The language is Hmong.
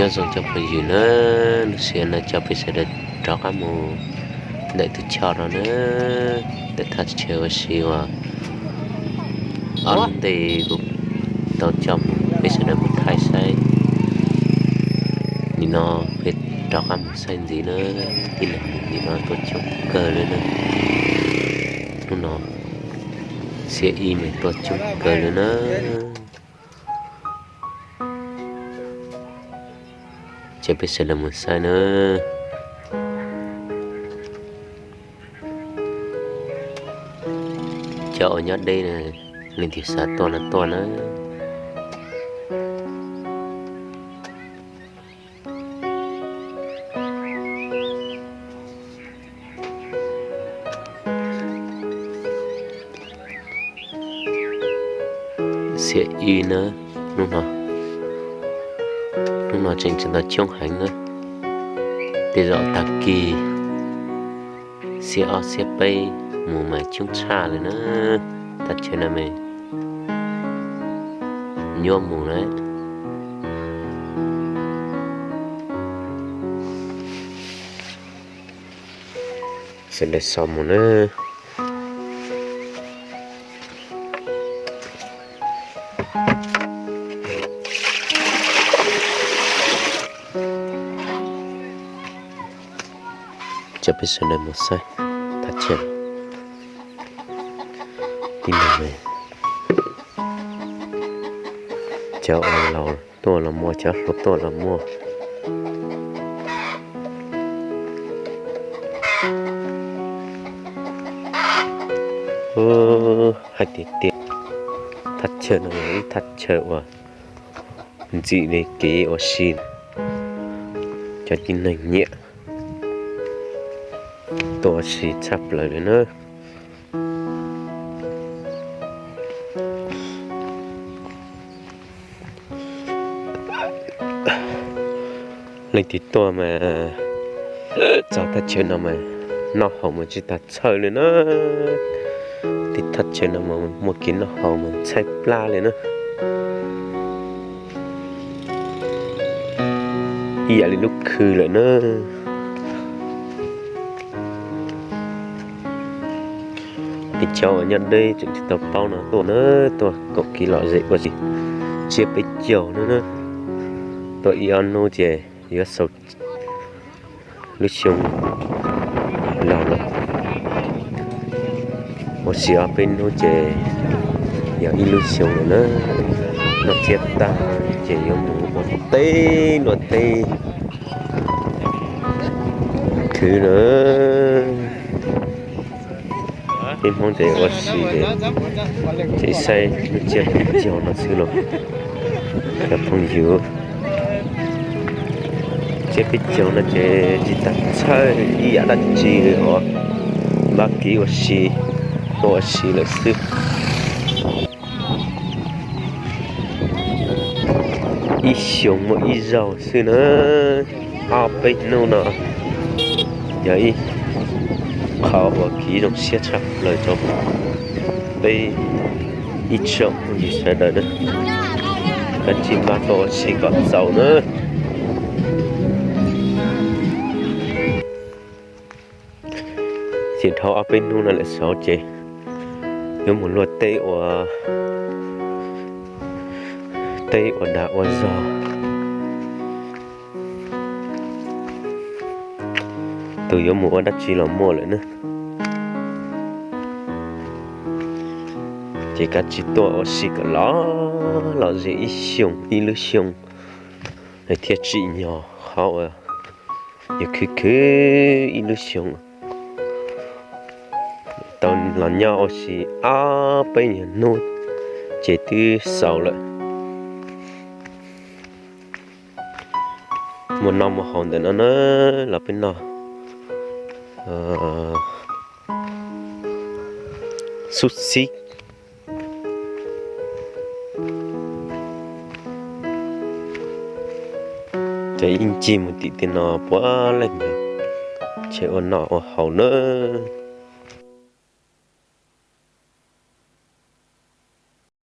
Nyob zoo cov phooj ywg na, lub sij hawm no coj peb sawv daws rov qab mus ntawm tus choj no na, ntawm thaj chaw ua si uas ob hnub ntej kuv tau coj mus peb sawv daws mus thaij saib. Nim no peb rov qab mus saib ntxiv na, tib neeg mus nim no tuaj coob kawg li na. Hnub no xiab ib mas tuaj coob kawg li na. Ces peb sawv daws mus saib na. Cov uas nyob deb na, leej twg xav tuaj no tuaj na. Xiab ib na, hnub no, hnub no tseem tseem tau coob heev na. Tej zaum tag kis xiab ob xiab peb mus mas coob tshaj li na. Thaj chaw no mas nyuaj mus na. Sawv daws so mus na. Coj peb sawv daws mus saib thaj chaw. Tib neeg, cov uas laus tuaj los muaj, cov hluas tuaj los muaj. Hais tias tias thaj chaw no yog ib thaj chaw uas ntxim li kev ua si, cov tib neeg nyiam tuaj ua si tshaj plaws li na. Leej twg tuaj mas txog thaj chaw no mas noj haus mas tsis tas txhawj li na. Tej thaj chaw no mas muaj kev noj haus mas ntxhais plab li na. Ib yam li lub khw lawm na. Li cov uas nyob deb tseem tsis tau paub no tuaj na, tuaj koom kev lom zem ua si tsiab peb caug na. Tuaj ib ob hnub ces yuav xaus lub xyoo laug lawm. Ua si ob peb hnub ces yog ib lub xyoo lawm na. Noj tsiab tag ces yuav mus ua teb luaj teb khwv na. Peb Hmoob ces ua si ces, ces saib lub tsiab peb caug no xwb los cov phooj ywg. Tsiab peb caug no ces tsis tas txhawj ib yam dab tsi li os. Npaj kev ua si, tuaj ua si lawm xwb. Ib xyoos muaj ib zaug xwb na. Ob peb hnub no yog ib qho uas kev zoo siab tshaj plaws rau peb ib tsoom phooj ywg sawv daws na. Kav tsij npaj tuaj ua si kom txaus na. Ces dhau ob peb hnub no lawm xauv ces yuav mus luaj teb ua, teb ua dag ua zog. Tus yuav mus ua dab tsi los muaj lawm na. Ces kav tsij tuaj ua si kom lom, lom zem ib xyoos ib lub xyoo, thiaj tsim nyog qhov uas yus khwv khwv ib lub xyoo. Tau los nyob ua si ob peb nyuag hnub ces twb xaus lawm. Muaj noj muaj haus ntawm no na, los peb noj xub xib. Ces ib ncig mus tim tej no puav leej ntawd tseem ua noj ua haus na.